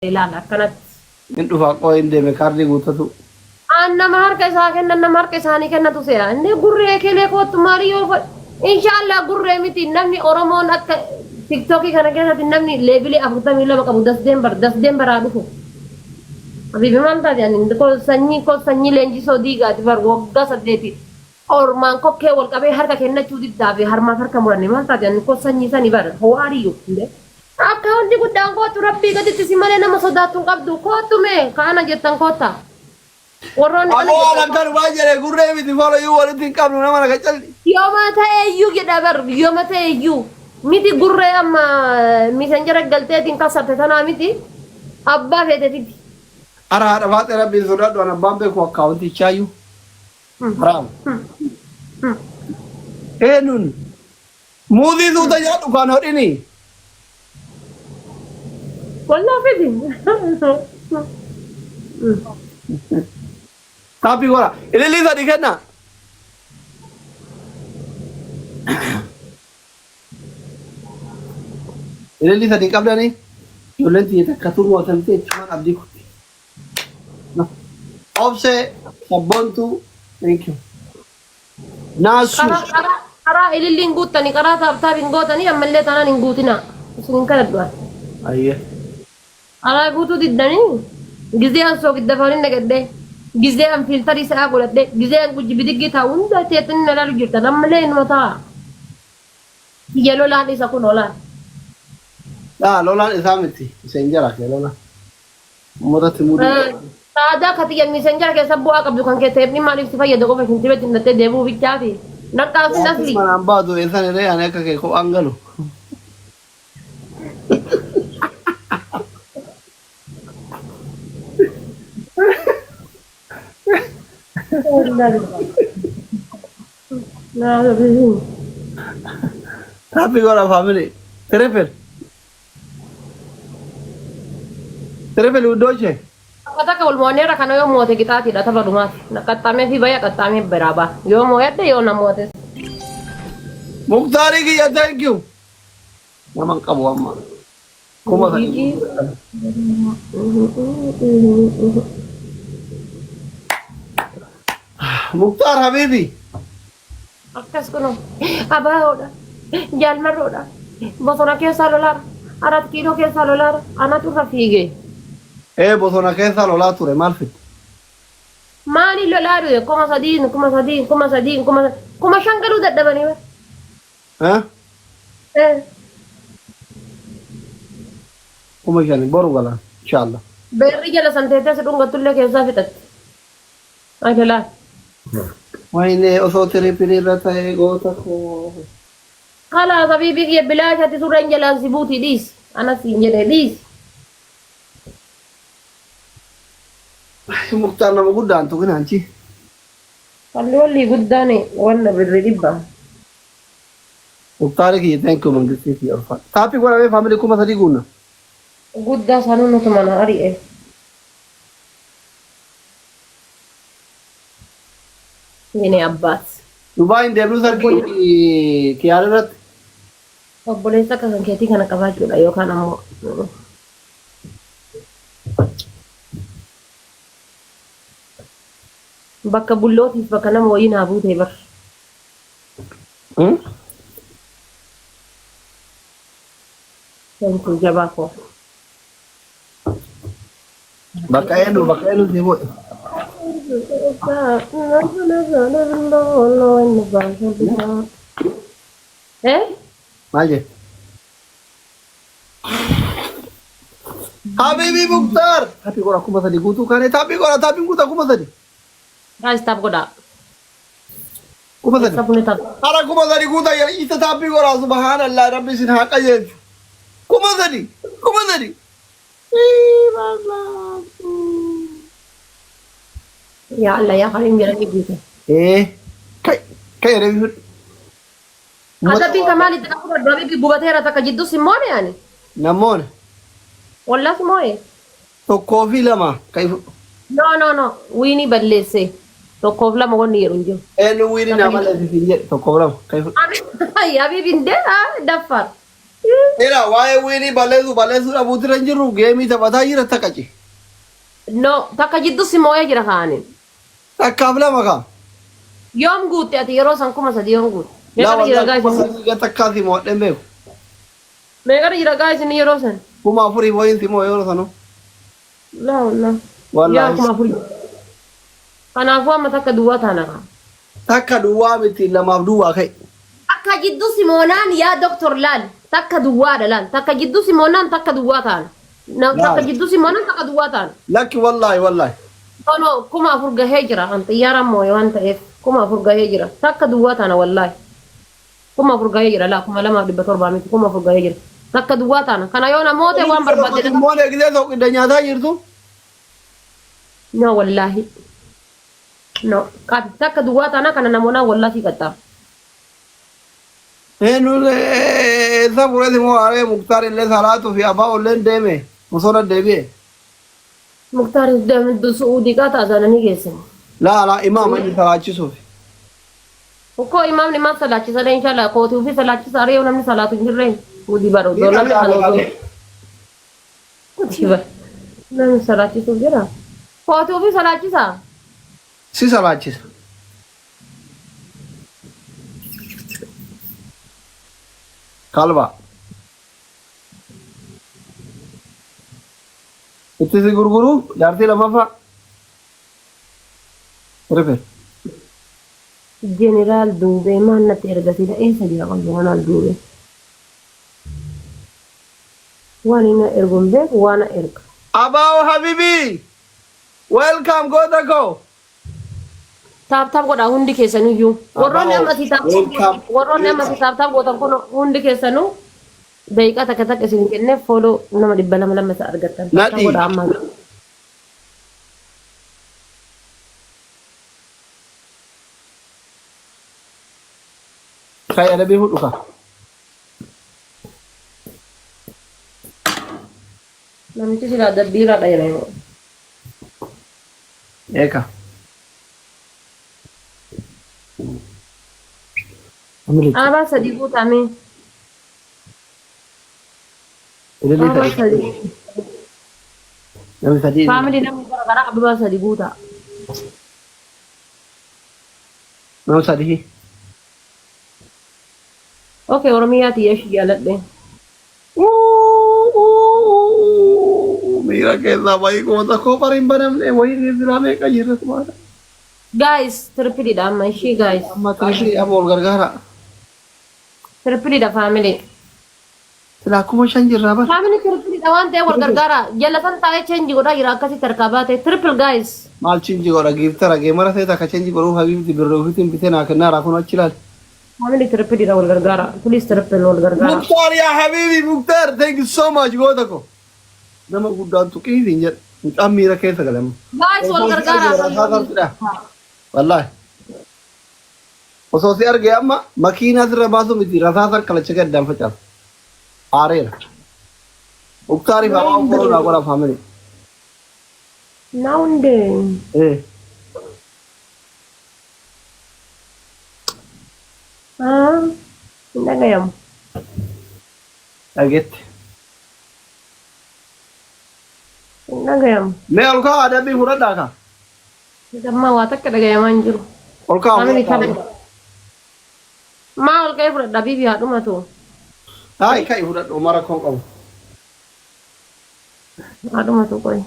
Ilaala akkanatti. Hin dhufaa qoo hin deeme kaardii guuttatu. Aan nama harka isaa kennan nama harka isaanii kennatu se'a. Inni gurree kelee koottu maalii yoo fedhe. Inshaallah gurree miti namni Oromoon akka tiktookii kana keessatti namni leebilee 42 qabu dasdeen bar dasdeen baraa dhufu. Habiibi maal taate ani koo sanyii koo sanyii leenjisoo diigaati bar waggaa saddeeti. Ormaan kokkee wal qabee harka kennachuu diddaa fi harmaaf harka muranne maal taate ani koo sanyii sani bar howaariyu. Akkaawunti guddaan koottu rabbii gaditti si malee nama sodaattu hin qabdu koottu mee ka ana jettan kootta warroonni ana Aboo jettan an akkanumaa jedhe gurree miti foloyuu walitti hin qabnu nama na calli. Yooma ta'eyyuu jedha bar yooma ta'eyyuu miti gurree amma misenjera galteetiin kasarte tanaa miti abbaa feete fidi. Ara haadha faaxee rabbiin sodaadhu an abbaan beeku akkaawuntichaayyuu. Haraam. Eenyuun Muuzii suuta nyaadhu kan hodhini. Wallaa fidi. Taappii godha. Ilillii sadi kenna. Ilillii sadi qabdani. Ijoolleen tiyya takka turu atamtee jechuun abdii kutti. Obsee sabboontuu. Thank you. Naasuu. Qaraa qaraa qaraa ililliin guuttani qaraa taap taap hin gootanii ammallee taanaan hin guutinaa. Isin hin kadhadhu ani. Ayyee. Qaraa guutuu diddanii gizee an soogidda afaanin dhaqadhee gizee an fiiltarii sa'aa godhadhee gizee an gujji bidiggii taa'u hunda teettanii na ilaalu jirtan ammallee inuma taa'a. Kiyya lolaan isa kun olaan. Laa lolaan isaa miti. Iseen jara kee lolaan. Uummatatti mudii. Saadaa ka tiyya miisenjara keessa bu'aa qabdu kan kee teepni maaliif si fayyada qofa shintibeetti hidhattee deebi'uu bichaafi. Naqqaasin asli. Manaan baatu eessan irree ani akka kee kophaan galu. Taappii godha faamilii. Triple. Triple ውዶቼ. Takka takka wal mo'anneerra kana yoo moote qixaatiidha tapha dhumaati. Na qaxxaamee fi baya qaxxaamee biraa ba'a. Yoo mooyadhe yoo na mootes. Muktaarii kiyya thank you. Nama hin qabu amma. 3000. Muktaar Habibi. Akkas kunoo abaahoodha jaalmarroodha bosona keessaa lolaara arat kiiloo keessaa lolaara anatu irra fiige. Ee bosona keessaa lolaa ture maal fidde? Maali lolaa du'e 3000 3000 3000 5000 galuu dadhabanii bar. Eh? Eh. 5000 boru galan inshallah. Beerri jala san teettee si dhungattullee keessaa fixatti. Ay lolaa. Wayne osoo tiriipilii irra ta'ee goota koo. Kalaas habiibii kiyya bilaashatti surreen jalaan si buuti dhiisi. Anas siin jedhe dhiisi. Muktaar nama guddaan tuqin anchi. Walli wallii guddaan wanna birri dhibba. Muktaari kiyya thank you mangistii kiyya ulfaadha. Taappii godhamee faamilii 3000 guunna. Guddaa sanuu nutuma na ari'e. Yene abbaat. Dubaay hin deemnu sargii kiyaar irratti. Obboleessa akka kan keetii kana qabaachuudha yookaan ammoo bakka bullootiif bakka nama wayii naa buutee bar. Thank you jabaa koo. Bakka eenyu bakka eenyu si bu'e. Eh? Maal jette? Habibi Muktaar. Taappii godha 3000 guutuu kaane taappii godha taappiin guutaa 3000. Guys, tap godhaa. 3000. Sabni tap. Hara 3000 guutaa jedha isa taappii godhaa subhaanallah rabbi isin haa qajeelchu. 3000 3000. Yaa Allah yaa Karim jedhanii guute. Ee kai kai jedhee fudhu. Adabbiin kan maal itti qabu fudhadhu habibi gubateera takka jidduu si moone ani. Namoonni Wallaa si moo'e. tokkoo fi lama kai fudhu. No no no wiinii balleesse tokkoof lama wanni jedhu hin jiru. Eenyu wiinii naa balleesse siin jedhe tokkoof lama kai fudhu. Habibi hin dee daffaar. Ila waa'ee wiinii balleessuu balleessuu dhabuutu irra hin jirru geemii taphataa jira taqaci. No, takka jidduu si moo'ee jira kaa'aniin. Takkaaf lama kaa. Yoom guutte ati yeroo san 3000 yoom guutte? Laa Meeqatu jira wallaahi guys kuma isin? sadii takkaa si mo'adheen beeku. Meeqatu jira guys inni yeroo san? 4000 wayiin si mo'e yeroo sanuu. Laa wallaahi. Yaa Wallaahi. 4000. Kanaafuu amma takka duwwaa taana kaa. Takka duwwaa miti lamaaf duwwaa ka'i. Takka jiddu simoonaan yaa doktor laal takka duwwaadha laal takka jiddu simoonaan takka duwwaa taana. Takka Laal. jiddu simoonaan takka duwwaa taana. Lakki wallaahi wallaahi. No no 4000 gahee jira an xiyyaaraan moo'e waan ta'eef 4000 gahee jira takka duwwaa taana wallaahi. 4000 gahee jira laa 2700 miti 4000 gahee jira takka duwwaa taana kana yoo namoote waan barbaadde Immoo eegdee soqidda nyaataa jirtu. No wallaahi. No qabi takka duwwaa taana kana namoonaa wallaahi si qaxxaa. Eenyu eessa fureeti moo haree Muktaar illee salaatu fi abbaa olleen deeme bosona deebi'e. Muktaar Su'uudii qaa taasisan geessan. Laa laa imaama inni salaachisuuf. Ukkoo imaamni maaf salaachisa inshallah kootii ofii salaachisa aree namni salaatu hin jirre Su'uudii bara doolarri kan osoo Su'uudii bara namni salaachisuuf jira. Kootii ofii salaachisa. Si salaachisa. Kalba. Itti si gurguruu jaartii lammaffaa. Rife. Jeneraal Duubee maal natti erga sila eessa jira kun Jeneraal Duubee? Waan inni ergu hin beeku waan erga. Abaawo Habibi! Welcome goota koo! Tap tap godhaa hundi keessaniyyuu. Warroonni amma asii tap Welcome. warroonni amma asii tap tap gootan kun hundi keessanuu daqiiqaa takka takka isin kennee follow nama 200 lama isa argattan. Tap tap Nadhii. godhaa amma. Kai adabii fudhu ka. Namichi silaa dabbiirraa dhayira yoo. Eeka. Abaa sadii guutamee. Ililii Abaa sadii. sadii. Namni sadii. Faamilii namni gara garaa ababaa sadii guutaa. Namni sadii. Okay, Oromiyaa tiyya ishii jaaladhe. Miira keessaa wayii 1000 bari hin banamne wayii silaa meeqa jirra sumaadha. Guys, tripleidha amma ishii guys. Amma triple amma ol gargaara. Tripleidha family. Silaa 5000 jirraa bara. Family tripleidha waan ta'eef wal gargaara. Jala san taa'ee change godhaa jira akkasitti harkaa baate. Triple guys. Maal change godha giiftara geemara ta'e takka change godhuu habiibti birree ofiitiin bitee naa kennaa kun achi ilaali. Family tripleidha wal gargaara. Please triple wal gargaara. Muktaar yaa habiibi Muktaar thank you so much goota ko. Nama guddaan tuqii siin jedhe. Mucaan miira keessa gale amma. Guys wal gargaara. Wallaahi. Osoo si arge amma makiinaa sirra baasu miti rasaasa kalacha gaddaan facaasu. Aareera. Muktaariif abaan follow naa godha family. Naunde. Eh. Ah, hin dhagayamu. Dhageette. Hin dhagayamu. Mee ol kaa'aa adabbii fudhadhaa kaa. Ammaa waa takka dhagayamaa hin jiru. Ol kaa'aa Family fudhadhaa. kana. Maa ol ka'ee fudhadha biibi haa dhumatu. Hayi ka'i fudhadhu mara koo qabu. Haa dhumatu qoy.